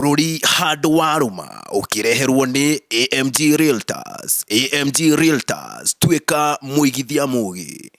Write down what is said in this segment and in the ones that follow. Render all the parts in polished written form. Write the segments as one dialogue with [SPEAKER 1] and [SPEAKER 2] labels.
[SPEAKER 1] Bũrũri handũ warũma ũkĩreherwo nĩ AMG Realtors. AMG Realtors, tuĩka mũigithia mũgĩ.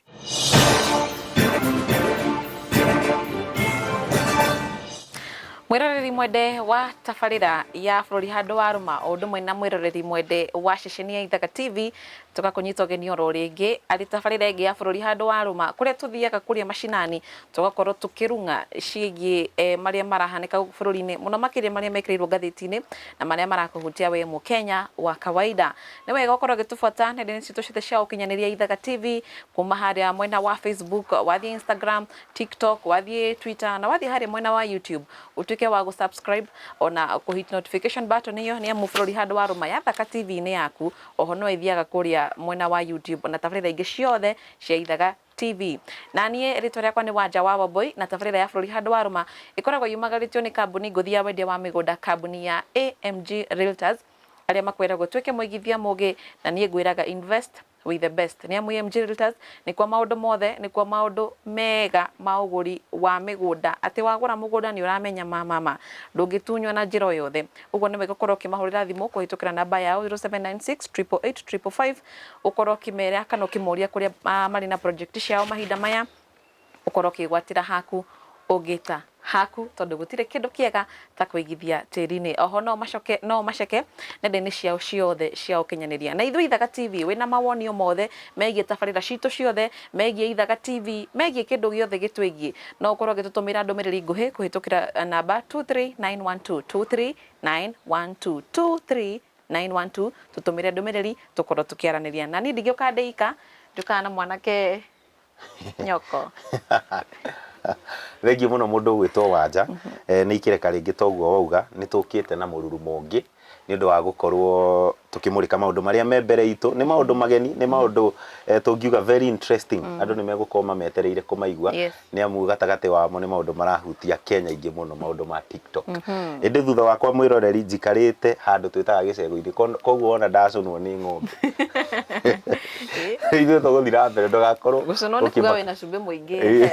[SPEAKER 2] Mwĩroreri mwende wa tabarĩra ya bũrũri handũ wa rũma o ũndũ ũmwe na mwĩroreri mwende wa ceceni ya Ithaga TV tũgakũnyita ũgeni oro rĩngĩ arĩ tabarĩra ĩngĩ ya bũrũri handũ wa rũma kũrĩa tũthiaga kũrĩa macinani tũgakorwo tũkĩrung'a ciĩgiĩ eh, marĩa marahanĩka gũkũ bũrũri-inĩ mũno makĩria marĩa mekĩrĩirwo ngathĩti-inĩ na marĩa marakũhutia we mũkenya wa kawaida. Nĩ wega ũkorwo ũgĩtũbuata nenda-inĩ citũ ciothe cia ũkinyanĩria Ithaga TV kuma harĩa mwena wa Facebook, wathiĩ Instagram, TikTok, wathiĩ Twitter na wathiĩ harĩa mwena wa YouTube ũtuĩke wa gũ-subscribe ona kũ hit notification button ĩyo nĩ amu bũrũri handũ wa rũma ya Thaka TV-inĩ yaku oho no ĩthiaga kũrĩa mwena wa YouTube na tabarĩra ingĩ ciothe cia Ithaga TV. Na niĩ rĩtwa rĩakwa nĩ Wanja wa Wambui na tabarĩra ya bũrũri handũ wa rũma ĩkoragwo yumagarĩtio nĩ kambuni ngũthi ya wendia wa mĩgũnda kambuni ya AMG Realtors arĩa makwĩraga ũtuĩke mũigithia mũgĩ na niĩ ngwĩraga invest with the best. Nĩ amu AMG Realtors nĩkuo maũndũ mothe nĩkuo maũndũ mega ma ũgũri wa mĩgũnda atĩ wagũra mũgũnda nĩ ũramenya ma ma ma ndũngĩtunywo na njĩra o yothe. Ũguo nĩ wega ũkorwo ũkĩmahũrĩra thimũ kũhĩtũkĩra namba yao 0796 888 555 ũkorwo ũkĩmera kana ũkĩmoria kũrĩa marĩ na project ciao mahinda maya ũkorwo ũkĩgwatĩra haku ũngĩta haku tondũ gũtirĩ kĩndũ kĩega ta kũigithia tĩri-inĩ. Oho no macoke no maceke nenda-inĩ ciao ciothe cia ũkinyanĩria. Na ithuĩ Ithaga TV wĩna mawoni o mothe megiĩ tabarĩra citũ ciothe, megiĩ Ithaga TV, megiĩ kĩndũ gĩothe gĩtwĩgiĩ, no ũkorwo ũgĩtũtũmĩra ndũmĩrĩri nguhĩ kũhĩtũkĩra namba 23912 23912 23912 tũtũmĩre ndũmĩrĩri tũkorwo tũkĩaranĩria. Na niĩ ndingĩũka ndĩ ika, njũkaga na mwanake nyoko.
[SPEAKER 3] Thengiũ mũno mũndũ ũgwĩtwo Wanja. Nĩ ikĩreka rĩngĩ toguo wauga, nĩ tũkĩte na mũrurumo ũngĩ nĩ ũndũ wa gũkorwo tũkĩmũrĩka maũndũ marĩa me mbere itũ. Nĩ maũndũ mageni, nĩ maũndũ tũngiuga very interesting. Andũ nĩ megũkorwo mametereire kũmaigua nĩ amu gatagatĩ wamo nĩ maũndũ marahutia Kenya aingĩ mũno, maũndũ ma TikTok. Ĩndĩ thutha wakwa mwĩroreri njikarĩte handũ twĩtaga gĩcegũ-inĩ, koguo wona ndacũnwo nĩ ng'ombe ithuĩ tũgũthiĩ na mbere ndũgakorwo
[SPEAKER 2] Gũcũnwo nĩ kuga
[SPEAKER 3] ũkĩmaka.
[SPEAKER 2] wĩna cumbĩ mũingĩ.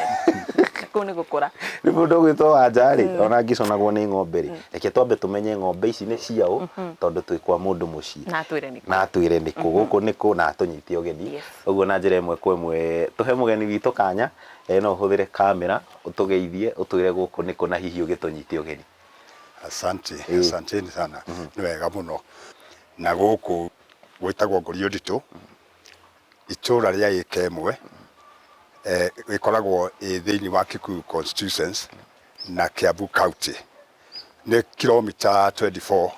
[SPEAKER 2] Kũu nĩ gũkũra.
[SPEAKER 3] Rĩu mũndũ ũgwĩtwo Wanja rĩ, ona angĩcũnagwo nĩ ng'ombe rĩ, reke twambe tũmenye ng'ombe ici nĩ ciaũ, tondũ twĩ kwa mũndũ mũciĩ.
[SPEAKER 2] Na atwĩre nĩkũ.
[SPEAKER 3] Na atwĩre nĩkũ, gũkũ nĩkũ, na atũnyite ũgeni. Ũguo na njĩra ĩmwe kwa ĩmwe tũhe mũgeni witũ kanya, no ũhũthĩre kamera ũtũgeithie, ũtwĩre gũkũ nĩkũ na hihi ũgĩtũnyite ũgeni.
[SPEAKER 4] Asante, asanteni sana. Nĩ wega mũno. Na gũkũ gwĩtagwo Ngũriũ Nditũ, itũra rĩa ĩka ĩmwe, ĩkoragwo ĩ thĩinĩ wa Kikuyu constituency na Kiambu county. Nĩ kilomita 24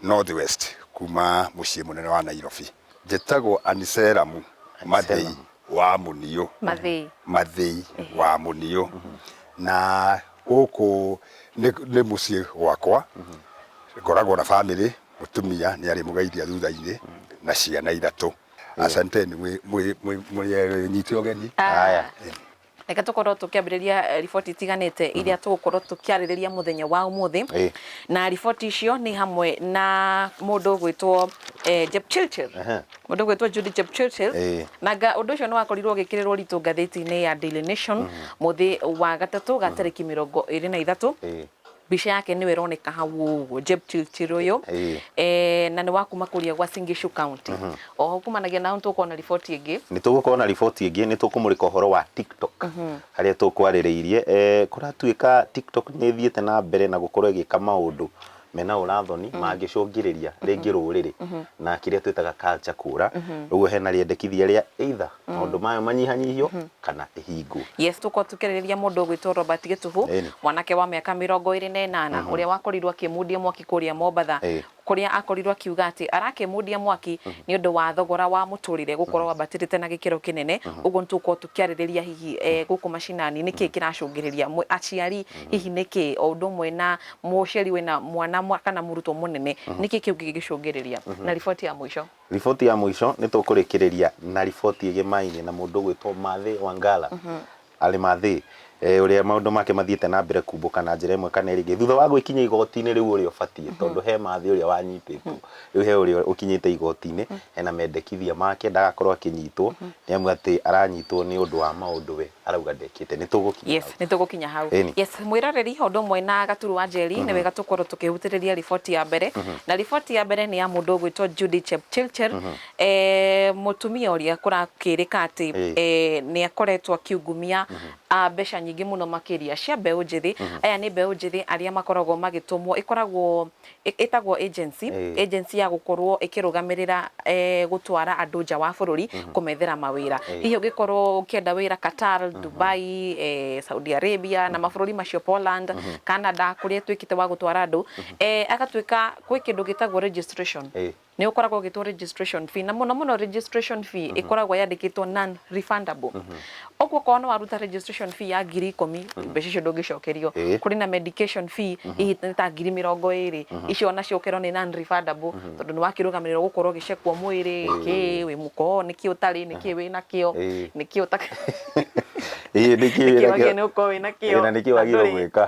[SPEAKER 4] north west kuma mũciĩ mũnene wa Nairobi. Njĩtagwo Aniseramu Mathĩi wa Mũniũ.
[SPEAKER 2] Mathĩi.
[SPEAKER 4] Mathĩi wa Mũniũ. Na gũkũ nĩ mũciĩ gwakwa, ngoragwo na bamĩrĩ, mũtumia nĩ arĩmũgeithia thutha-inĩ na ciana ithatũ. Asanteni mwĩnyite ũgeni.
[SPEAKER 3] Haya.
[SPEAKER 2] Reke tũkorwo tũkĩambĩrĩria riboti itiganĩte iria tũgũkorwo tũkĩarĩrĩria mũthenya wa ũmũthĩ. Na riboti icio nĩ hamwe na mũndũ ũgwĩtwo Jepchirchir. Mũndũ ũgwĩtwo Judy Jepchirchir. Na ũndũ ũcio nĩ wakorirwo ũgĩkĩrĩrwo ũritũ ngathĩti-inĩ ya Daily Nation mũthĩ wa gatatũ ga tarĩki 23. Mbica yake nĩyo ĩroneka hau ũguo Jepchirchir ũyũ. Na nĩ wa kuma kũrĩa gwa Uasin Gishu County. Oho kumanagia na hau nĩtũgũkorwo na riboti ĩngĩ.
[SPEAKER 3] Nĩ tũgũkorwo na riboti ĩngĩ, nĩ tũkũmũrĩka ũhoro wa TikTok harĩa tũkwarĩrĩirie. Kũratuĩka TikTok nĩ ĩthiĩte na mbere na gũkorwo ĩgĩka maũndũ mena ũrathoni mangĩcũngĩrĩria rĩngĩ rũrĩrĩ na kĩrĩa twĩtaga culture kũra. Ũguo hena rĩendekithia rĩa either maũndũ mayo manyihanyihio kana ĩhingwo.
[SPEAKER 2] Yes, tũkorwo tũkĩarĩrĩria mũndũ ũgwĩtwo Robert Gĩtubu, mwanake wa mĩaka 28 ũrĩa wakorirwo akĩmundia mwaki kũrĩa Mombatha, kũrĩa akorirwo akiuga atĩ arakĩmundia mwaki nĩ ũndũ wa thogora wa mũtũrĩre gũkorwo wambatĩrĩte na gĩkĩro kĩnene. Ũguo nĩ tũgũkorwo tũkĩarĩrĩria hihi gũkũ macinani nĩkĩ kĩracũngĩrĩria aciari hihi nĩkĩ o ũndũ ũmwe na mũciari wĩna mwana kana mũrutwo mũnene nĩkĩ kĩu gĩgĩcũngĩrĩria. Na riboti ya mũico.
[SPEAKER 3] Riboti ya mũico nĩ tũkũrĩkĩrĩria na riboti ĩgemaine na mũndũ ũgwĩtwo Mathĩ Wangala. Arĩ Mathĩ. Ũrĩa maũndũ make mathiĩte na mbere kumbũka na njĩra ĩmwe kana ĩrĩa ĩngĩ thutha wa gwĩkinyia igoti-inĩ rĩu ũrĩa ũbatiĩ tondũ he mathĩ ũrĩa wanyitĩtwo rĩu he ũrĩa ũkinyĩte igoti-inĩ hena mendekithia make ndagakorwo akĩnyitwo nĩ amu atĩ aranyitwo nĩ ũndũ wa maũndũ we arauga ndekĩte. Nĩ tũgũkinya
[SPEAKER 2] Yes,
[SPEAKER 3] hau.
[SPEAKER 2] nĩ tũgũkinya hau.
[SPEAKER 3] Ĩni.
[SPEAKER 2] Yes, mwĩroreri ũndũ ũmwe na Gaturu wa Njeri nĩ wega tũkorwo tũkĩhutĩrĩria riboti ya mbere na riboti ya mbere nĩ ya mũndũ ũgwĩtwo Judy Chepchirchir mũtumia ũrĩa kũrakĩrĩka atĩ nĩ akoretwo akiungumia mbeca nyingĩ mũno makĩria cia mbeũ njĩthĩ. Aya nĩ mbeũ njĩthĩ arĩa makoragwo magĩtũmwo, ĩkoragwo ĩtagwo agency, agency ya gũkorwo ĩkĩrũgamĩrĩra gũtwara andũ nja wa bũrũri kũmethera mawĩra. Hihi ũngĩkorwo ũkĩenda wĩra Qatar, Dubai, Saudi Arabia na mabũrũri macio Poland, Canada, kũrĩa ĩtuĩkĩte wa gũtwara andũ, agatuĩka gwĩ kĩndũ gĩtagwo registration. Nĩ ũkoragwo ũgĩtwo registration fee, na mũno mũno registration fee ĩkoragwo yandĩkĩtwo non refundable. Ũguo okorwo nĩ waruta registration fee ya 10,000, mbeca icio ndũngĩcokerio. Kũrĩ na medication fee hihi nĩ ta 20,000, icio onacio ũkerwo nĩ non refundable tondũ nĩ wakĩrũgamĩrĩrwo gũkorwo ũgĩcekwo mwĩrĩ, kĩ wĩ mũkoo, nĩkĩ ũtarĩ, nĩkĩ wĩnakĩo, nĩkĩ ũta
[SPEAKER 3] Nĩkĩ
[SPEAKER 2] nĩkĩ
[SPEAKER 3] wĩnakĩo?
[SPEAKER 2] wagĩrĩirwo nĩ gũkorwo wĩnakĩo
[SPEAKER 3] Na nĩkĩ
[SPEAKER 2] na
[SPEAKER 3] wagĩrĩirwo
[SPEAKER 2] ndũrĩ.
[SPEAKER 3] gwĩka.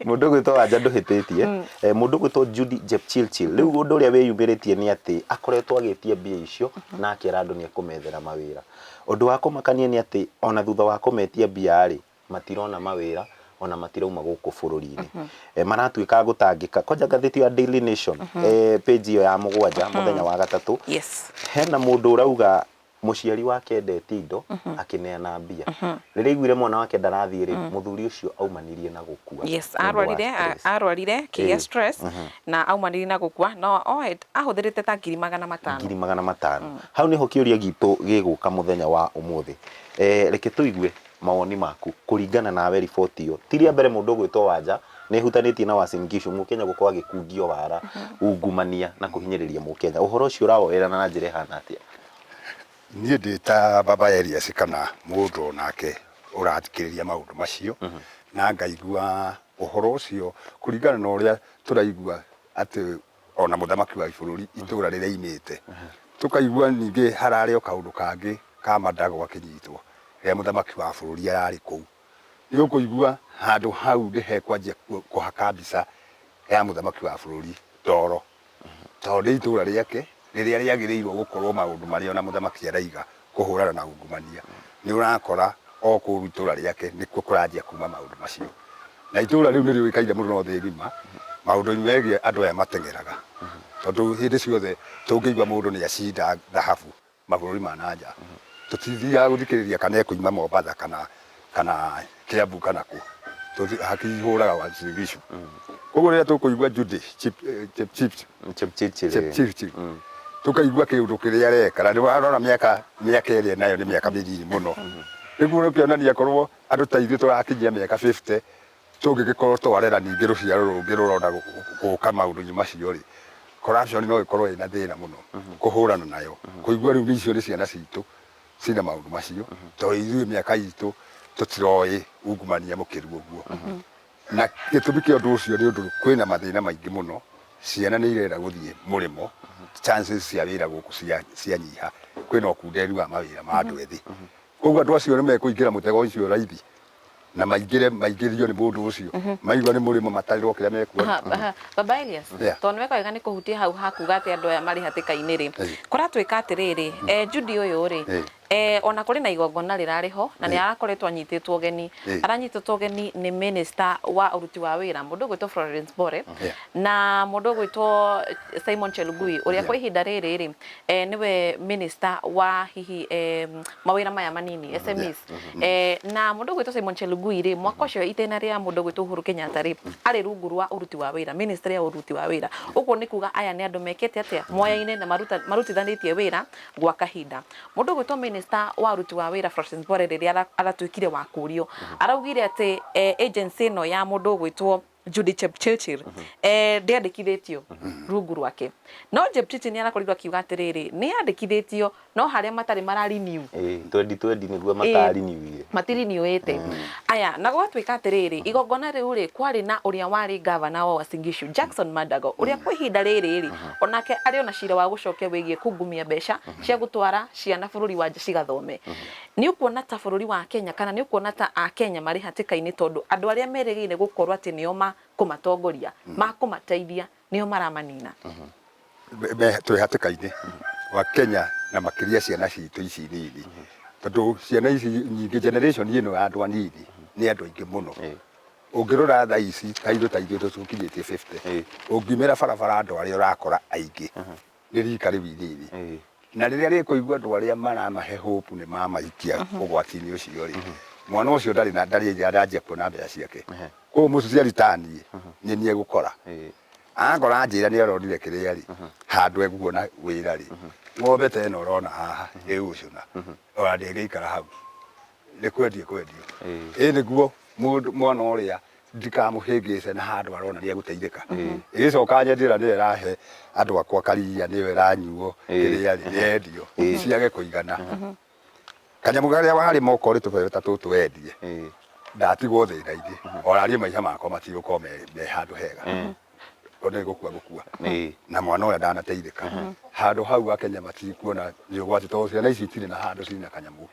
[SPEAKER 3] Mũndũ ũgwĩtwo Wanja ndũhĩtĩtie. Mũndũ ũgwĩtwo Judy Jepchirchir rĩu ũndũ ũrĩa wĩyumĩrĩtie nĩ atĩ akoretwo agĩtia mbia icio na akera andũ nĩ ekũmethera mawĩra. Ũndũ wa kũmakania nĩ atĩ ona thutha wa kũmetia mbia rĩ, matirona mawĩra ona matirauma gũkũ bũrũri-inĩ. Maratuĩka a gũtangĩka. Kwanja ngathĩti ya Daily Nation page ĩyo ya 7 mũthenya wa gatatũ, hena mũndũ ũrauga Mũciari wake endetie indo akĩneana mbia. Rĩrĩa aiguire mwana wake ndarathiĩ rĩ, mũthuri ũcio aumanirie na gũkua
[SPEAKER 2] Yes,
[SPEAKER 3] nĩ ũndũ wa
[SPEAKER 2] arwarire
[SPEAKER 3] stress.
[SPEAKER 2] arwarire kĩgĩa stress na aumanirie na gũkua no ahũthĩrĩte ta 500,000.
[SPEAKER 3] 500,000. Hau nĩho kĩũria gitũ gĩgũka mũthenya wa ũmũthĩ. Reke tũigue mawoni maku kũringana nawe riboti ĩyo. Ti rĩa mbere mũndũ ũgwĩtwo Wanja nĩ ĩhutanĩtie na Uasin Gishu, Mũkenya gũkorwo agĩkungio wara, ungumania na kũhinyĩrĩria Mũkenya. Ũhoro ũcio ũrawoerera na njĩra ĩhana atĩa?
[SPEAKER 4] Niĩ ndĩ ta baba Elias kana mũndũ onake ũrathikĩrĩria maũndũ macio, na ngaigua ũhoro ũcio kũringana na ũrĩa tũraigua atĩ ona mũthamaki wa bũrũri itũra rĩrĩa aimĩte, tũkaigua ningĩ hararĩ o kaũndũ kangĩ ka Mandago gakĩnyitwo rĩrĩa mũthamaki wa bũrũri ararĩ kũu. Nĩ ũkũigua handũ hau nĩ hekwanjia kũhaka mbica ya mũthamaki wa bũrũri ndoro. Tondũ nĩ itũra rĩake rĩrĩa rĩagĩrĩirwo gũkorwo maũndũ marĩa ona mũthamaki araiga kũhũrana na ungumania, nĩ ũrakora o kũu itũra rĩake nĩkuo kũranjia kuma maũndũ macio. Na itũra rĩu nĩ rĩũĩkaine mũno thĩ ng'ima maũndũ-inĩ megiĩ andũ aya mateng'eraga, tondũ hĩndĩ ciothe tũngĩigua mũndũ nĩ acinda thahabu mabũrũri ma na nja tũtithiaga gũthikĩrĩria kana ekuima Mombatha kana kana Kiambu kana kũ, hakihũraga Uasin Gishu. Koguo rĩrĩa tũkũigua Judy
[SPEAKER 3] Chepchirchir,
[SPEAKER 4] Chepchirchir tũkaigua kĩũndũ kĩrĩa areka na nĩwarora mĩaka mĩaka ĩrĩa nayo nĩ mĩaka mĩnini mũno, nĩguo ũkĩonania korwo andũ ta ithuĩ tũrakinyia mĩaka 50 Tũngĩgĩkorwo twarera ningĩ rũciaro rũngĩ rũrona gũka maũndũ-inĩ macio-rĩ, corruption no ĩkorwo ĩna thĩna mũno kũhũrana nayo. Kũigua rĩu icio nĩ ciana citũ ciĩna maũndũ macio, tondũ ithuĩ mĩaka itũ tũtiroĩ ungumania mũkĩru ũguo. Na gĩtũmi kĩa ũndũ ũcio nĩ ũndũ kwĩna mathĩna maingĩ mũno, ciana nĩ irenda gũthiĩ mũrĩmo, chances cia wĩra gũkũ cianyiha, kwĩna ũkunderu wa mawĩra ma andũ ethĩ. Koguo andũ acio nĩ mekũingĩra mũtego ũcio raithi. Na maingĩre maingĩrio nĩ mũndũ ũcio maigua nĩ mũrĩmo matarĩrwo kĩrĩa mekuona.
[SPEAKER 2] Aha, aha. Baba Elias, tondũ nĩweka wega nĩ kũhutia hau hakuga atĩ andũ aya marĩ hatĩka-inĩ rĩ, kũratuĩka atĩrĩrĩ, Judy ũyũ rĩ, ona kũrĩ na igongona rĩrarĩ ho na nĩ arakoretwo anyitĩtwo ũgeni, aranyitĩtwo ũgeni nĩ minister wa ũruti wa wĩra mũndũ ũgwĩtwo Florence Bore na mũndũ ũgwĩtwo Simon Chelugui ũrĩa kwa ihinda rĩrĩ rĩ, nĩwe minister wa hihi mawĩra maya manini SMEs. Na mũndũ ũgwĩtwo Simon Chelugui rĩ, mwaka ũcio itĩna rĩa mũndũ ũgwĩtwo Uhuru Kenyatta rĩ, arĩ rungu rwa ũruti wa wĩra, ministry ya ũruti wa wĩra. Ũguo nĩ kuga aya nĩ andũ mekĩte atĩa, moyaine na marutithanĩtie wĩra gwa kahinda. Mũndũ ũgwĩtwo minister wa ũruti wa wĩra Florence Bore rĩrĩa aratuĩkire wa kũrio, araugire atĩ agency ĩno ya mũndũ ũgwĩtwo Judy Chepchirchir ndĩandĩkithĩtio rungu rwake, no Chepchirchir nĩ arakorirwo akiuga atĩrĩrĩ, nĩ yandĩkithĩtio no harĩa matarĩ mara renew.
[SPEAKER 3] Ĩĩ, 2020 nĩguo matariniwire.
[SPEAKER 2] Matiriniũĩte aya. Na gwatuĩka atĩrĩrĩ, igongona rĩu rĩ, kwarĩ na ũrĩa warĩ gavana wa Uasin Gishu, Jackson Mandago, ũrĩa kwa ihinda rĩrĩ rĩ, onake arĩ ona cira wa gũcokia wĩgiĩ kungumia mbeca cia gũtwara ciana bũrũri wa nja cigathome. Nĩ ũkuona ta bũrũri wa Kenya, kana nĩ ũkuona ta Akenya marĩ hatĩka-inĩ tondũ andũ arĩa merĩgĩrĩire gũkorwo atĩ nĩo makũmatongoria, makũmateithia, nĩo maramanina?
[SPEAKER 4] Twĩ hatĩka-inĩ wa Kenya na makĩria ciana citũ ici nini, tondũ ciana ici nyingĩ, generation ĩno ya andũ anini nĩ andũ aingĩ mũno. Ũngĩrora thaa ici ta ithuĩ tũkinyĩtie 50, ũngiumĩra barabara andũ arĩa ũrakora aingĩ nĩ rika rĩu inini. Na rĩrĩa rĩkũigua andũ arĩa maramahe hope nĩ mamaikia ũgwati-inĩ ũcio rĩ, mwana ũcio ndarĩ na ndarĩ aranjia kuona mbeca ciake. Koguo mũciari ta niĩ nĩ niĩ egũkora. Akora anjĩra nĩ aronire kĩrĩa rĩ, handũ ekuona wĩra rĩ, ng'ombe ta ĩno ũrona haha ĩgũcũna, ona ndĩngĩikara hau, nĩ kwendio ĩkwendio. Ĩ nĩguo mũndũ mwana ũrĩa ndikamũhĩngĩce na handũ arona nĩ egũteithĩka. Ĩgĩcoka nyendie ĩrĩa nĩyo ĩrahe andũ akwa karia, nĩyo ĩranyuo kĩrĩa rĩ, nĩyendio ciage kũigana. Kanyamũ karĩa warĩma okorwo nĩ tũbebe ta tũtũ wendie, ndatigwo thĩna-inĩ, ona niĩ maica makwa matigũkorwo me handũ hega, tondũ nĩ gũkua ngũkua na mwana ũrĩa ndanateithĩka. Handũ hau Akenya matikuona nĩ ũgwati, tondũ ciana ici itirĩ na handũ cirĩ na kanyamũ,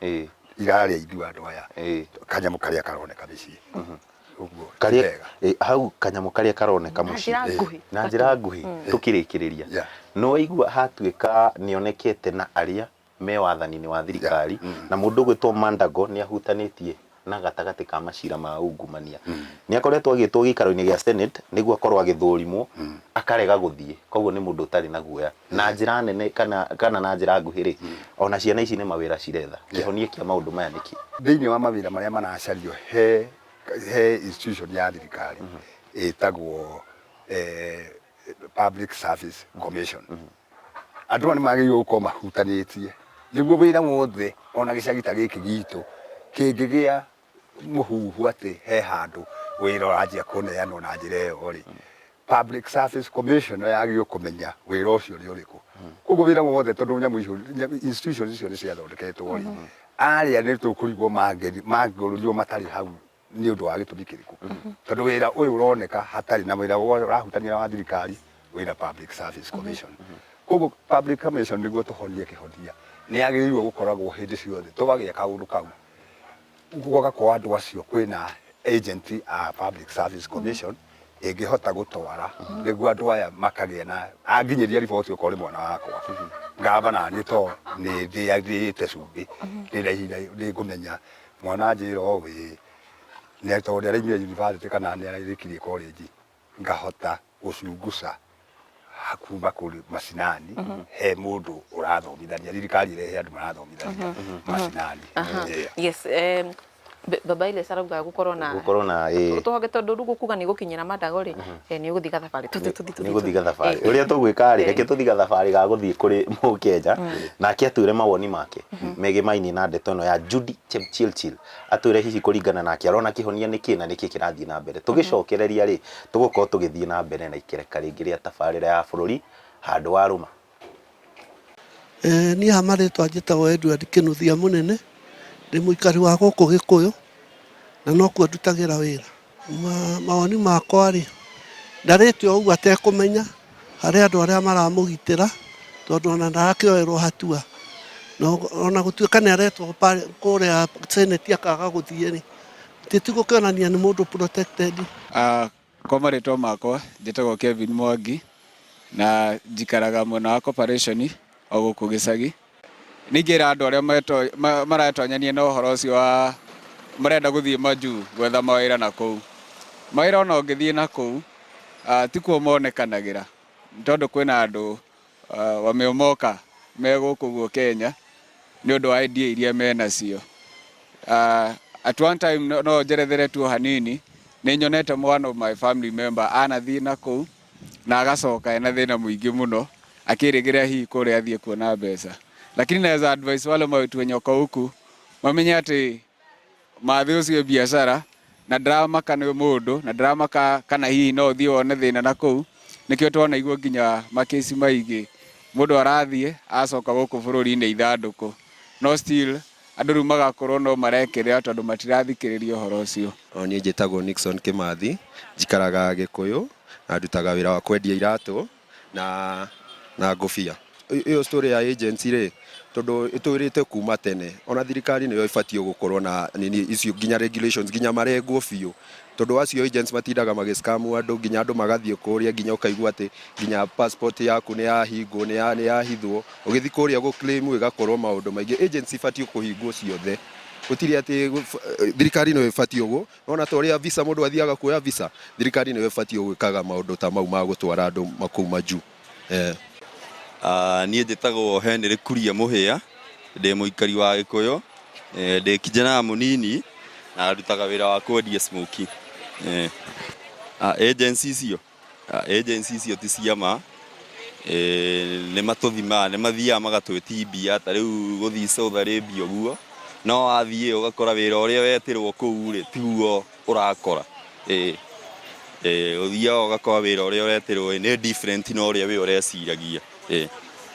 [SPEAKER 4] irarĩa ithuĩ andũ aya kanyamũ karĩa karoneka mĩciĩ. Ũguo ti
[SPEAKER 3] Karĩa
[SPEAKER 4] wega.
[SPEAKER 3] Hau kanyamũ karĩa karoneka
[SPEAKER 2] Na
[SPEAKER 3] mũciĩ.
[SPEAKER 2] njĩra nguhĩ.
[SPEAKER 3] Na njĩra nguhĩ tũkĩrĩkĩrĩria. Nĩ waigua hatuĩka nĩonekete na arĩa me wathani-inĩ wa thirikari, na mũndũ ũgwĩtwo Mandago nĩ ahutanĩtie na gatagatĩ ka macira ma ungumania. Nĩ akoretwo agĩtwo gĩikaro-inĩ gĩa Senate nĩguo akorwo agĩthũrimwo, akarega gũthiĩ, koguo nĩ mũndũ ũtarĩ na guoya. Na njĩra nene kana na njĩra nguhĩ rĩ, ona ciana ici nĩ mawĩra ciretha. Kĩhonia kĩa maũndũ maya nĩ kĩ?
[SPEAKER 4] Thĩinĩ wa mawĩra marĩa maracario he institution ya thirikari ĩtagwo Public Service Commission. Andũ aya nĩ magĩrĩirwo gũkorwo mahutanĩtie nĩguo wĩra wothe ona gĩcagi ta gĩkĩ gitũ kĩngĩgĩa mũhuhu atĩ he handũ wĩra ũranjia kũneanwo na njĩra ĩyo rĩ, Public Service Commission yagĩrĩirwo kũmenya wĩra ũcio nĩ ũrĩkũ. Koguo wĩra wothe tondũ nyamũ icio, institutions icio nĩ ciathondeketwo rĩ, arĩa nĩ tũkũrigwo mangĩũrĩrio matarĩ hau nĩ ũndũ wa gĩtũmi kĩrĩkũ? Tondũ wĩra ũyũ ũroneka hatarĩ na wĩra ũrahutania wa thirikari wĩna Public Service Commission. Koguo Public Commission nĩguo tũhonie kĩhonia nĩ yagĩrĩirwo gũkoragwo hĩndĩ ciothe twagĩa kaũndũ kau guoka kwa andũ acio kwĩna agent a Public Service Commission ĩngĩhota gũtwara nĩguo andũ aya makagĩa na anginyĩria riboti okorwo nĩ mwana wakwa ngamba naniĩ to nĩ ndĩte cumbĩ ndĩna ihinda nĩ ngũmenya mwana anjĩra ũũ ĩĩ nĩ tondũ nĩ araumire university kana nĩ ararĩkirie college ngahota gũcunguca kuma kũrĩ macinani he mũndũ ũrathomithania thirikari ĩrehe andũ marathomithania macinani. Yeah.
[SPEAKER 2] Yes, baba ile sarauga gukorwo na
[SPEAKER 3] Gũkorwo na ĩĩ.
[SPEAKER 2] Tũhonge tondũ rĩu gũkuga nĩ gũkinyĩra mandago rĩ, nĩ ũgũthiĩ gathabarĩ tũthiĩ tũthiĩ
[SPEAKER 3] Nĩ gũthiĩ gathabarĩ. Ũrĩa tũgwĩka rĩ, reke tũthiĩ gathabarĩ ga gũthiĩ kũrĩ Mũkenya, nake atwĩre mawoni make megemainie na ndeto ĩno ya Judy Chepchirchir. Atwĩre hihi kũringana nake arona kĩhonia nĩ kĩ na nĩkĩ kĩrathiĩ na mbere. Tũgĩcokereria rĩ, tũgũkorwo tũgĩthiĩ na mbere na ikereka rĩngĩ rĩa tabarĩra ya bũrũri handũ wa rũma.
[SPEAKER 5] Niĩ ha marĩtwa njĩtagwo Edward Kĩnuthia Mũnene, ndĩ mũikari wa gũkũ Gĩkũyũ na nokuo ndutagĩra wĩra. Mawoni makwa rĩ, ndarĩte o ũguo atekũmenya, harĩ andũ arĩa maramũgitĩra tondũ ona ndarakĩoerwo hatua. Na ona gũtuĩka nĩ aretwo kũrĩa Senate akaga gũthiĩ rĩ, ti gũkĩonania nĩ mũndũ protected.
[SPEAKER 6] Kwa marĩtwa makwa njĩtagwo Kevin Mwangi na njikaraga mwena wa Corporation o gũkũ gĩcagi. Nĩ ingĩra andũ arĩa maretonyania na ũhoro ũcio wa marenda gũthiĩ majuu gwetha mawĩra na kũu. Mawĩra ona ũngĩthiĩ na kũu tikuo monekanagĩra nĩ tondũ kwĩna andũ wameomoka me gũkũ ũguo Kenya nĩ ũndũ wa idea iria menacio. At one time no njerethere tu o hanini, nĩ nyonete one of my family member anathiĩ na kũu na agacoka ena thĩna mũingĩ mũno akĩrĩgĩrĩra hihi kũrĩa athiĩ kuona mbeca. Lakini naweza advise wale mawĩtu wenye wako huku mamenye atĩ mathĩ ũcio biacara. Na ndĩramaka nĩ mũndũ, na ndĩramaka kana hihi no ũthiĩ wone thĩna na kũu. Nĩkĩo twanaigua nginya makĩci maingĩ, mũndũ arathiĩ acoka gũkũ bũrũri-inĩ ithandũkũ. No still andũ rĩu magakorwo no marekĩrĩra tondũ matirathikĩrĩria ũhoro ũcio.
[SPEAKER 7] Niĩ njĩtagwo Nixon Kĩmathi, njikaraga Gĩkũyũ na ndutaga wĩra wa kwendia iratũ. na na ngũbia. Ĩyo story ya agency rĩ, tondũ ĩtũrĩte kuma tene, ona thirikari nĩyo ĩbatiĩ gũkorwo na nini icio nginya regulations nginya marengwo biũ, tondũ acio agents matindaga magĩ scam andũ nginya andũ magathiĩ kũrĩa nginya ũkaigua atĩ nginya passport yaku nĩ yahingwo nĩ yahithwo, ũgĩthiĩ kũrĩa gũ claim ĩgakorwo maũndũ maingĩ. Agency ibatiĩ kũhingwo ciothe, gũtirĩ atĩ thirikari nĩyo ĩbatiĩ gũ Nĩwona ta ũrĩa visa mũndũ athiaga kuoya visa, thirikari nĩyo ĩbatiĩ gwĩkaga maũndũ ta mau ma gũtwara andũ kũu majuu. Eh.
[SPEAKER 8] Niĩ njĩtagwo Henry Kuria Mũhĩa, ndĩ mũikari wa Gĩkũyũ, ndĩ kijana mũnini na ndutaga wĩra wa kwendia smokie. Agency icio Agency icio ti cia ma, nĩ matũthimaga, nĩ mathiaga magatwĩtia mbia ta rĩu gũthiĩ Saudi Arabia ũguo, no wathiĩ ũgakora wĩra ũrĩa wetĩrwo kũu rĩ, tiguo ũrakora. Ĩĩ, ũthiaga ũgakora wĩra ũrĩa ũretĩrwo nĩ different na ũrĩa we ũreciragia. Ĩĩ,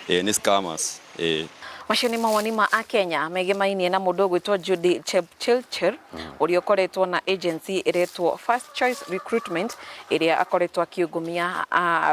[SPEAKER 8] nĩ scammers. Ĩĩ.
[SPEAKER 2] Macio nĩ mawoni ma Akenya megemainie na mũndũ ũgwĩtwo Judy Chepchirchir ũrĩa ũkoretwo na agency ĩretwo First Choice Recruitment ĩrĩa akoretwo akiungumia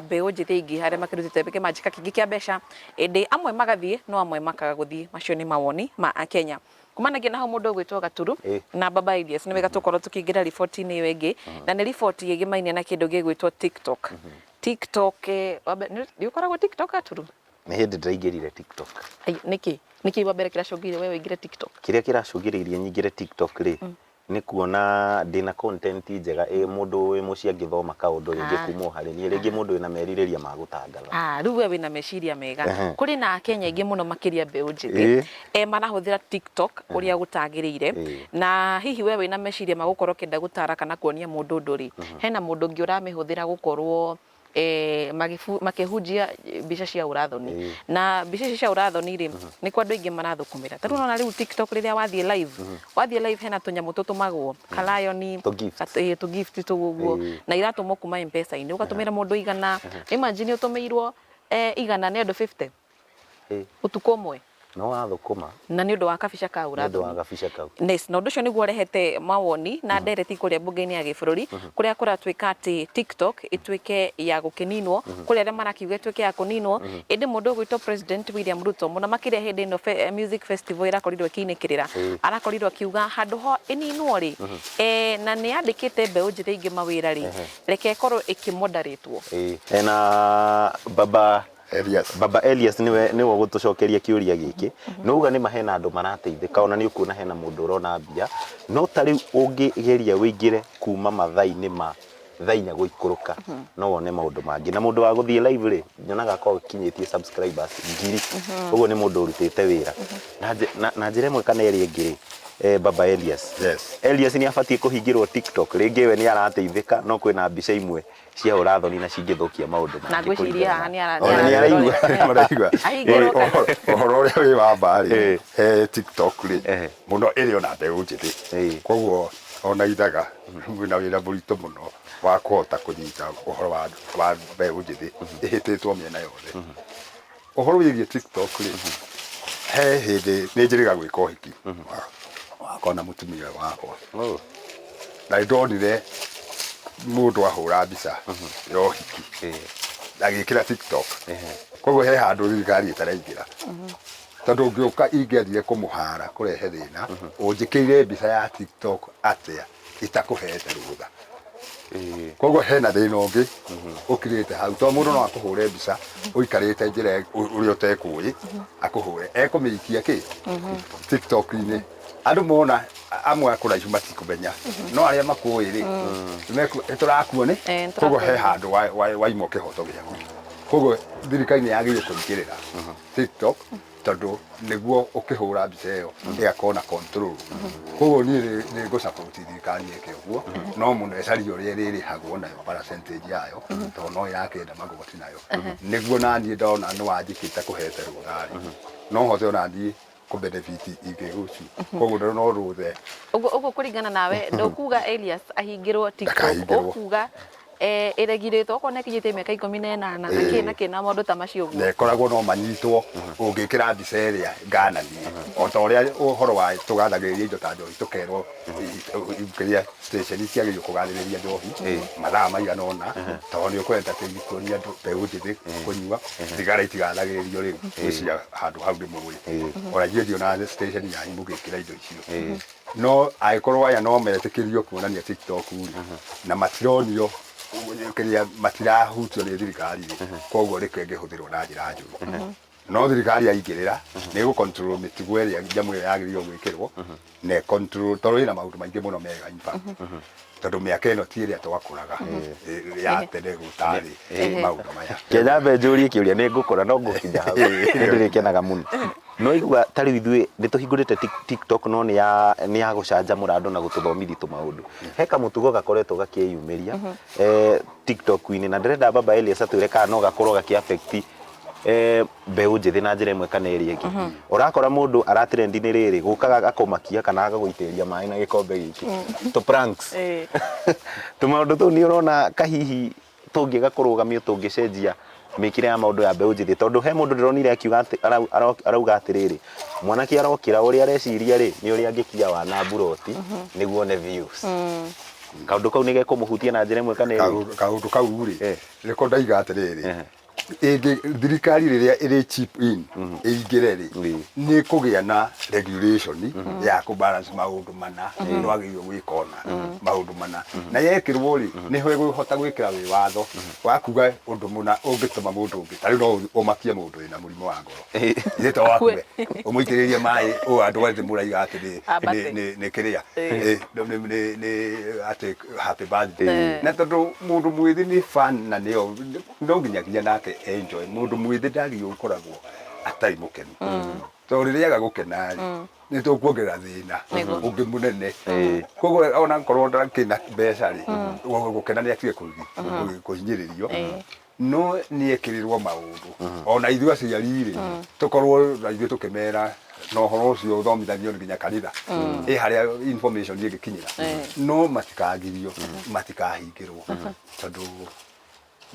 [SPEAKER 2] mbeũ njĩthĩ aingĩ arĩa makĩrutĩte kĩmanjĩka kĩingĩ kĩa mbeca ĩndĩ amwe magathiĩ no amwe makaga gũthiĩ. Macio nĩ mawoni ma Akenya. Kumanagia na hau mũndũ ũgwĩtwo Gaturu na Baba Elias nĩ wega tũkorwo tũkĩingĩra riboti-inĩ ĩyo ĩngĩ na nĩ riboti ĩgĩmainie na kĩndũ gĩgwĩtwo TikTok. TikTok, nĩ ũkoragwo TikTok Gaturu?
[SPEAKER 3] Nĩ hĩndĩ ndĩraingĩrire TikTok.
[SPEAKER 2] Ai, nĩkĩ? Nĩkĩ wa mbere kĩracũngĩrĩirie we ũingĩre TikTok?
[SPEAKER 3] Kĩrĩa kĩracũngĩrĩirie nyingĩre TikTok rĩ, nĩ kuona ndĩna content njega ĩ mũndũ wĩ mũciĩ angĩthoma kaũndũ rĩngĩ
[SPEAKER 2] Ah.
[SPEAKER 3] kuma o harĩ niĩ, rĩngĩ mũndũ wĩna merirĩria ma gũtangatha.
[SPEAKER 2] Ah, rĩu we wĩna meciria mega.
[SPEAKER 3] Ehe.
[SPEAKER 2] Kũrĩ na Akenya aingĩ mũno makĩria mbeũ njĩthĩ
[SPEAKER 3] Ĩĩ.
[SPEAKER 2] marahũthĩra TikTok ũrĩa gũtagĩrĩire.
[SPEAKER 3] Ĩĩ.
[SPEAKER 2] Na hihi we wĩna meciria ma gũkorwo ũkĩenda gũtara kana kuonia mũndũ ũndũ rĩ, hena mũndũ ũngĩ ũramĩhũthĩra gũkorwo makĩhunjia mbica cia ũrathoni. Na mbica icio cia ũrathoni rĩ, nĩkuo andũ aingĩ marathũkũmĩra. Ta rĩu nĩwona rĩu TikTok rĩrĩa wathiĩ live, wathiĩ live hena tũnyamũ tũtũmagwo, ka lion,
[SPEAKER 3] Tũ gift.
[SPEAKER 2] Tũ gift tũu ũguo, na iratũmwo kuma M-Pesa-inĩ, ũgatũmĩra mũndũ 100, imagine ũtũmĩirwo 100 nĩ andũ 50 ũtukũ ũmwe.
[SPEAKER 3] No wathũkũma.
[SPEAKER 2] Na nĩ ũndũ wa kabica ka
[SPEAKER 3] Nĩ ũndũ wa
[SPEAKER 2] ũrathoni.
[SPEAKER 3] gabica kau.
[SPEAKER 2] Yes, na ũndũ ũcio nĩguo ũrehete mawoni na ndereti kũrĩa mbunge-inĩ ya gĩbũrũri kũrĩa kũratuĩka atĩ TikTok ĩtuĩke ya gũkĩninwo, kũrĩ arĩa marakiuga ĩtuĩke ya kũninwo, ĩndĩ mũndũ ũgwĩtwo President William Ruto mũno makĩria hĩndĩ ĩno music festival ĩrakorirwo ĩkĩinĩkĩrĩra, arakorirwo akiuga handũ ho ĩninwo rĩ, na nĩ yandĩkĩte mbeũ njĩthĩ aingĩ mawĩra rĩ, reke ĩkorwo ĩkĩmodaretwo.
[SPEAKER 3] Na baba
[SPEAKER 4] Elias.
[SPEAKER 3] Baba Elias niwe niwe ũgũtũcokeria kĩũria gĩkĩ. Nĩ uga nĩma hena andũ marateithĩka ona nĩ ũkuona hena mũndũ ũrona mbia, no ta rĩu ũngĩgeria ũingĩre kuma mathaa-inĩ ma thaa inya gũikũrũka no wone maũndũ mangĩ. Na mũndũ wa gũthiĩ live rĩ, nyonaga akoragwo akinyĩtie subscribers ngiri. Ũguo nĩ mũndũ ũrutĩte wĩra. Na njĩra ĩmwe kana ĩrĩa ĩngĩ rĩ, Baba Elias.
[SPEAKER 4] Yes.
[SPEAKER 3] Elias nĩ abatiĩ kũhingĩrwo TikTok, rĩngĩ we nĩ arateithĩka no kwĩna mbica imwe cia ũrathoni na cingĩthũkia maũndũ
[SPEAKER 2] Na
[SPEAKER 3] mangĩ
[SPEAKER 2] ngwĩciria
[SPEAKER 3] kũringana
[SPEAKER 2] haha
[SPEAKER 3] na
[SPEAKER 2] nĩ ara-
[SPEAKER 3] Ona nĩ araigua.
[SPEAKER 4] Maraigua.
[SPEAKER 2] Ahingĩrwo kana?
[SPEAKER 4] Ũhoro ũrĩa wĩ wa ma rĩ,
[SPEAKER 3] Eh.
[SPEAKER 4] he TikTok rĩ,
[SPEAKER 3] Eh.
[SPEAKER 4] mũno ĩrĩ ona mbeũ njĩthĩ.
[SPEAKER 3] Eh.
[SPEAKER 4] Koguo ona ithaga mwĩna wĩra mũritũ mũno wa kũhota kũnyita ũhoro wa mbeũ njĩthĩ ĩhĩtĩtwo mĩena yothe. Ũhoro wĩgiĩ TikTok rĩ, he hĩndĩ nĩ njĩrĩga gwĩka ũhiki wakwa na mũtumia ũyũ wakwa.
[SPEAKER 3] Oh.
[SPEAKER 4] Na nĩ ndonire mũndũ ahũra mbica ya ũhiki agĩkĩra TikTok. Koguo he handũ thirikari ĩtaraingĩra. Tondũ ũngĩũka ingĩathire kũmũhara kũrehe thĩna, ũnjĩkĩire mbica ya TikTok atĩa itakũhete rũtha. Koguo hena thĩna ũngĩ ũkirĩte hau tondũ mũndũ no akũhũre mbica ũikarĩte njĩra ũrĩa ũtekũĩ akũhũre ekũmĩikia kĩ TikTok-inĩ andũ mona amwe a kũraihu matikũmenya no arĩa makũĩ rĩ nĩtũrakuo nĩ
[SPEAKER 2] Eh, nĩtũrakuo
[SPEAKER 4] koguo he
[SPEAKER 2] nĩ.
[SPEAKER 4] handũ waimwo kĩhoto gĩaku. Koguo thirikari nĩ yagĩrĩirwo kũingĩrĩra TikTok tondũ nĩguo ũkĩhũra mbica ĩyo ĩgakorwo na control. Koguo niĩ nĩ ngũ support thirikari ĩke ũguo, no mũno ĩcarie ũrĩa ĩrĩrĩhagwo nayo percentage yayo tondũ no ĩrakĩenda magoti nayo, nĩguo naniĩ ndona nĩ wanjĩkĩte kũhete rũtha rĩ, no hote ona niĩ kũ benefit ingĩ rũciũ. Koguo no rũthe.
[SPEAKER 2] Ũguo ũguo kũringana nawe ndũkuga Elias ahingĩrwo TikTok,
[SPEAKER 4] Ndakahingĩrwo.
[SPEAKER 2] ũkuga eh, ĩregirĩtwo okorwo nĩ akinyĩtie mĩaka 18 na kĩ na kĩ na maũndũ ta macio ũguo.
[SPEAKER 4] Na ĩkoragwo no manyitwo ũngĩkĩra mbica ĩrĩa ngananie o ta ũrĩa ũhoro wa tũgathagĩrĩria indo ta njohi tũkerwo kĩrĩa station ciagĩrĩirwo kũgathĩrĩria njohi mathaa maigana ũna tondũ nĩ ũkũ entertain kuonia andũ mbeũ njĩthĩ kũnyua thigara itigathagĩrĩrio rĩu ngwĩciria handũ hau nĩ mũĩ ona ithuĩ ndionaga station yanyu mũgĩkĩra indo icio no angĩkorwo aya no metĩkĩrio kuonania TikTok rĩ na matironio kĩrĩa matirahutio nĩ thirikari rĩ koguo rĩke ĩngĩhũthĩrwo na njĩra njũru no thirikari yaingĩrĩra nĩ ĩgũ control mĩtugo ĩrĩa nyamũ ĩyo yagĩrĩirwo gwĩkĩrwo na ĩ control tondũ ĩna maũndũ maingĩ mũno mega in fact tondũ mĩaka ĩno ti ĩrĩa twakũraga ya tene gũtarĩ maũndũ maya.
[SPEAKER 3] Reke nyambe njũrie kĩũria nĩ ngũkũra no ngũkinya hau nĩ ndĩrĩkenaga mũno. Nĩ waigua ta rĩu ithuĩ nĩ tũhingũrĩte TikTok no nĩ ya nĩ ya gũcanjamũra andũ na gũtũthomithia tũmaũndũ. He kamũtugo gakoretwo gakĩyumĩria TikTok-inĩ na ndĩrenda baba Elias atwĩre kana no gakorwo gakĩ affect mbeũ njĩthĩ na njĩra ĩmwe kana ĩrĩa ĩngĩ. Ũrakora mũndũ ara trend nĩ rĩrĩ gũkaga agakũmakia kana agagũitĩrĩria maĩ na gĩkombe gĩkĩ. Tũ pranks. Tũmaũndũ tũu nĩ ũrona kahihi tũngĩaga kũrũgamio tũngĩcenjia mĩkĩre ya maũndũ ya mbeũ njĩthĩ tondũ he mũndũ ndĩronire akiuga atĩ arauga atĩrĩrĩ mwanake arokĩra ũrĩa areciria rĩ nĩ ũrĩa angĩkia wana mburoti nĩguo one views kaũndũ kau nĩ gekũmũhutia na njĩra ĩmwe kana ĩrĩa ĩngĩ.
[SPEAKER 4] Kaũndũ kau rĩ nĩko ndaiga atĩrĩrĩ ĩngĩ thirikari rĩrĩa ĩrĩ chip in ĩingĩre rĩ nĩ kũgĩa na regulation ya kũ balance maũndũ mana ndwagĩrĩirwo gwĩka ũna maũndũ mana na yekĩrwo rĩ nĩho ĩgũhota gwĩkĩra wĩ watho wa kuga ũndũ mũna ũngĩtũma mũndũ ũngĩ ta rĩu no ũmakie mũndũ wĩna mũrimũ wa ngoro ithe to wakue ũmũitĩrĩrie maĩ ũũ andũ othe mũraiga atĩ
[SPEAKER 2] Ambate.
[SPEAKER 4] nĩ kĩrĩa nĩ atĩ happy birthday na tondũ mũndũ mwĩthĩ nĩ fan na nĩo no nginyagia nake enjoy mũndũ mwĩthĩ ndagĩrĩirwo gũkoragwo atarĩ mũkenu tondũ rĩrĩa aga gũkena rĩ nĩ tũkuongerera thĩna ũngĩ mũnene koguo ona korwo ndakĩna mbeca rĩ gũkena nĩ atige kũhinyĩrĩrio no nĩ ekĩrĩrwo maũndũ ona ithuĩ aciari rĩ tũkorwo na ithuĩ tũkĩmera na ũhoro ũcio ũthomithanio nginya kanitha ĩ harĩa information ĩngĩkinyĩra no matikagirio matikahingĩrwo tondũ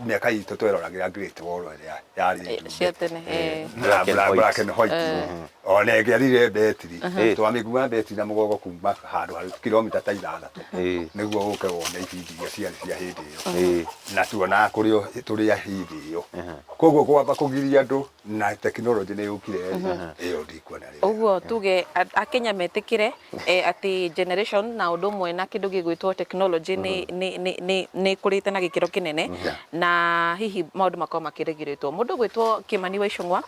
[SPEAKER 4] mĩaka itũ tweroragĩra Great Wall ĩrĩa yarĩ
[SPEAKER 2] Eh, cia tene eh.
[SPEAKER 3] Black and white.
[SPEAKER 4] Black and white ona ĩngĩathire betiri twamĩkuaga betiri na mũgongo kuma handũ harĩ kilomita ta ithathatũ nĩguo ũke wone ibindi iria ciarĩ cia hĩndĩ ĩyo na tuonaga kũrĩ tũrĩ a hĩndĩ ĩyo koguo kwamba kũgiria andũ na tekinoronjĩ nĩ yũkire ĩyo ndikuona rĩrĩa
[SPEAKER 2] ũguo tuge akenya metĩkĩre eh, atĩ generation na ũndũ ũmwe na kĩndũ gĩgwĩtwo technology nĩ nĩ nĩ nĩ nĩ ĩkũrĩte na gĩkĩro kĩnene na hihi maũndũ makorwo makĩregirĩtwo mũndũ ũgwĩtwo Kĩmani wa Icũng'wa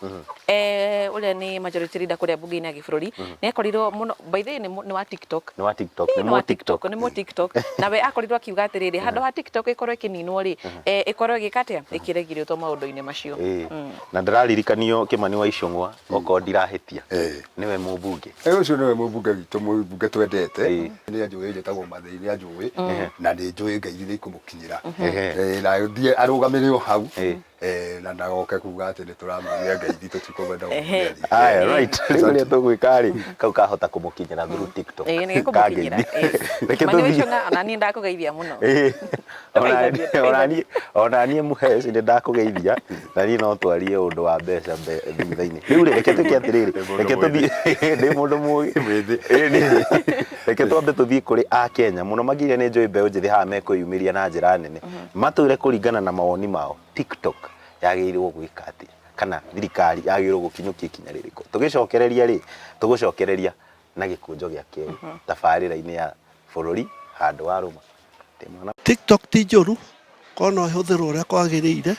[SPEAKER 2] eh, ũrĩa nĩ majority leader kũrĩa mbunge-inĩ ya gĩbũrũri nĩ akorirwo mũno by the way nĩ wa TikTok
[SPEAKER 3] Nĩ wa TikTok,
[SPEAKER 2] Ĩĩ,
[SPEAKER 3] nĩ
[SPEAKER 2] nĩ wa
[SPEAKER 3] mũ TikTok.
[SPEAKER 2] TikTok nĩ mũ TikTok nawe akorirwo akiuga atĩrĩrĩ handũ ha TikTok ĩkorwo ĩkĩninwo rĩ eh, ĩkorwo ĩgĩka atĩa ĩkĩregirĩtwo maũndũ-inĩ macio
[SPEAKER 3] Ĩĩ. Na ndĩraririkanio Kĩmani wa Icũng'wa okorwo ndirahĩtia
[SPEAKER 4] Ĩĩ.
[SPEAKER 3] nĩwe mũmbunge.
[SPEAKER 4] Ĩ ũcio nĩwe mũmbunge witũ mũmbunge twendete
[SPEAKER 3] Ĩĩ.
[SPEAKER 4] nĩ anjũĩ njĩtagwo Mathĩi nĩ anjũĩ na nĩ njũĩ ngeithi nĩ ikũmũkinyĩra
[SPEAKER 3] Ehe.
[SPEAKER 4] Ĩ, na thiĩ arũgamĩre o hau
[SPEAKER 3] Ĩĩ.
[SPEAKER 4] Ĩ, na ndagoke kuga atĩ nĩ tũramwĩria ngeithi tũtikũmwenda
[SPEAKER 2] Ehe.
[SPEAKER 4] gũkũmĩaria.
[SPEAKER 3] Aya, right. Rĩu ũrĩa tũgwĩka rĩ, kau kahota kũmũkinyĩra through TikTok.
[SPEAKER 2] Ĩĩ nĩ gĩkũmũkinyĩra
[SPEAKER 3] Kangeithi. Reke
[SPEAKER 2] Kĩmani wa
[SPEAKER 3] tũthiĩ.
[SPEAKER 2] Icũng'wa ona niĩ ndakũgeithia mũno
[SPEAKER 3] Ĩĩ.
[SPEAKER 2] Tũgeithanie,
[SPEAKER 3] Ona niĩ ona niĩ Mũheci nĩ ndakũgeithia na niĩ no twarie ũndũ wa mbeca thutha-inĩ. Rĩu rĩ, reke twĩke atĩrĩrĩ, reke tũthiĩ ndĩ mũndũ mũgĩ.
[SPEAKER 4] Mwĩthĩ.
[SPEAKER 3] Reke twambe tũthiĩ kũrĩ Akenya mũno makĩria nĩ njũĩ mbeũ njĩthĩ haha mekwĩyumĩria na njĩra nene. Matwĩre kũringana na mawoni mao TikTok yagĩrĩirwo gwĩka atĩa kana thirikari yagĩrĩirwo gũkinyũkia ikinya rĩrĩkũ. Tũgĩcokereria rĩ, tũgũcokereria na gĩkũnjo gĩa kerĩ tabarĩra-inĩ ya bũrũri handũ wa rũma. Ndĩ mwana
[SPEAKER 5] TikTok ti njũru, korwo no ĩhũthĩrwo ũrĩa kwagĩrĩire,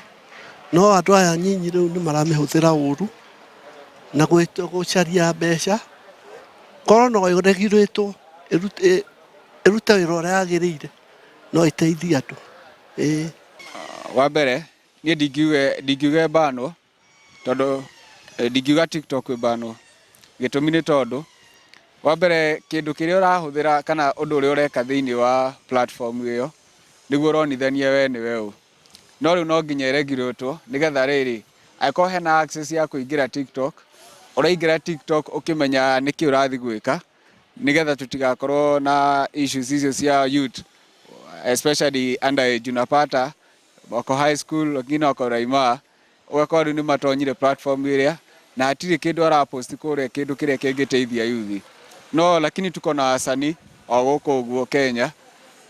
[SPEAKER 5] no andũ aya anyinyi rĩu nĩ maramĩhũthĩra ũru na gũcaria mbeca, korwo no ĩregirĩtwo ĩrute wĩra ũrĩa yagĩrĩire, no ĩteithie andũ, ĩĩ.
[SPEAKER 6] Wa mbere niĩ ndingiuga ĩbanwo tondũ ndingiuga TikTok ĩbanwo. Gĩtũmi nĩ tondũ, wa mbere kĩndũ kĩrĩa ũrahũthĩra kana ũndũ ũrĩa ũreka thĩinĩ wa platform ĩyo, nĩguo ũronithania we nĩwe ũ. No rĩu no nginya ĩregiũrĩtwo nĩgetha rĩrĩ, angĩkorwo hena access ya kũingĩra TikTok, Ũraingĩra TikTok ũkĩmenya nĩkĩ ũrathiĩ gwĩka, nĩgetha tũtigakorwo na issues icio cia youth, especially underage. Unapata wako high school, wengine wako raima, ũgakora rĩu nĩ matonyire platform ĩrĩa na hatirĩ kĩndũ arapost kũrĩa, kĩndũ kĩrĩa kĩngĩteithia youth. No lakini tuko na wasanii o gũkũ ũguo Kenya,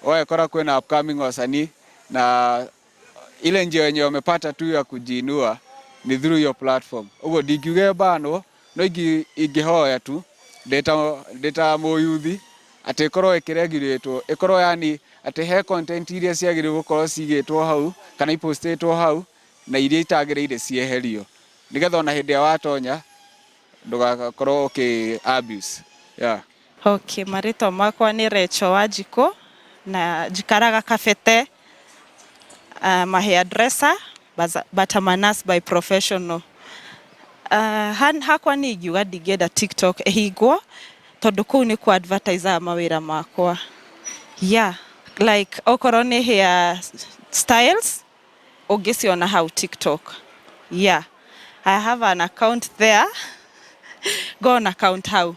[SPEAKER 6] ũgakora kwĩna upcoming wasanii na ile njia yenye wamepata tu ya kujiinua ni through your platform. Ũguo ndingiuga ĩbanwo, no ingĩhoya tu ndĩta mũyuthi atĩ ĩkorwo ĩkĩregulatwo, ĩkorwo yani atĩ he content iria ciagĩrĩirwo gũkorwo cigĩtwo hau kana ipostĩtwo hau na iria itagĩrĩire cieherio, nĩgetha ona hĩndĩ ĩrĩa watonya ndũgakorwo ũkĩ abuse, yeah.
[SPEAKER 9] Okay, marĩtwa makwa nĩ Rachel Wanjikũ na njikaraga Kabete. I'm a hairdresser but I'm a nurse by professional. Hakwa niĩ ingiuga ndingĩenda TikTok ĩhingwo tondũ kũu nĩ kũ advertise mawĩra makwa. Yeah, like okorwo nĩ hair styles ũngĩciona hau TikTok. Yeah, I have an account there. Go on account hau.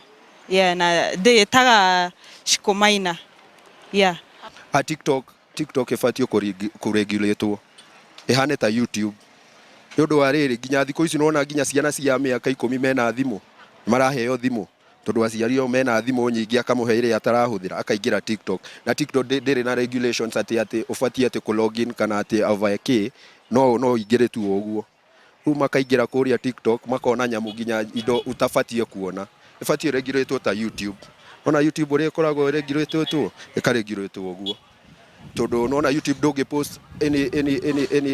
[SPEAKER 9] Yeah, na ndĩĩtaga Shikumaina. Yeah.
[SPEAKER 7] A TikTok ĩbatiĩ kũregulatwo ĩhane ta YouTube, nĩ ũndũ wa rĩrĩ, nginya thikũ ici nĩwona nginya ciana cia mĩaka 10 mena thimũ, maraheo thimũ tondũ aciari ao mena thimũ nyingĩ, akamũhe ĩrĩa atarahũthĩra, akaingĩra TikTok. Na TikTok ndĩrĩ na regulations atĩ ũbatiĩ atĩ kũ login kana atĩ over kĩ, no ũingĩre tu o ũguo. Rĩu makaingĩra kũrĩa TikTok, makona nyamũ, nginya indo ũtabatiĩ kuona. Ĩbatiĩ regulatwo ta YouTube. Ona YouTube ũrĩa ĩkoragwo regulatwo, ĩkaregulatwo ũguo, tondũ nona YouTube ndũngĩ post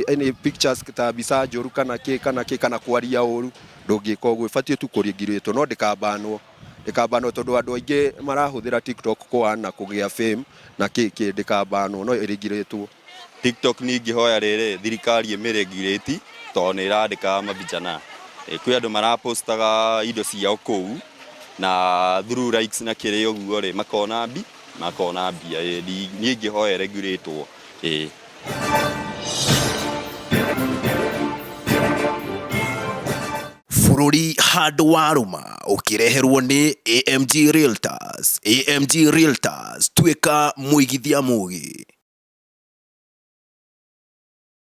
[SPEAKER 7] any pictures ta mbica njũru kana kĩ kana kĩ kana kwaria ũru, ndũngĩka ũguo. Ĩbatiĩ tu kũregulatwo, no ndĩkabanwo tondũ andũ aingĩ marahũthĩra TikTok kwa na kũgĩa fame na kĩ kĩ. Ndĩkabanwo, no ĩregulatwo.
[SPEAKER 8] TikTok nĩ ingĩhoya rĩrĩ thirikari ĩmĩregulate tondũ nĩ ĩrandĩka mavijana. Kwĩ andũ marapostaga indo ciao kũu na through likes na kĩrĩa ũguo rĩ, makona mbia. Niĩ ingĩhoya ĩregulatwo, ĩĩ.
[SPEAKER 1] Bũrũri handũ warũma ũkĩreherwo nĩ AMG Realtors. AMG Realtors, tuĩka mũigithia mũgĩ.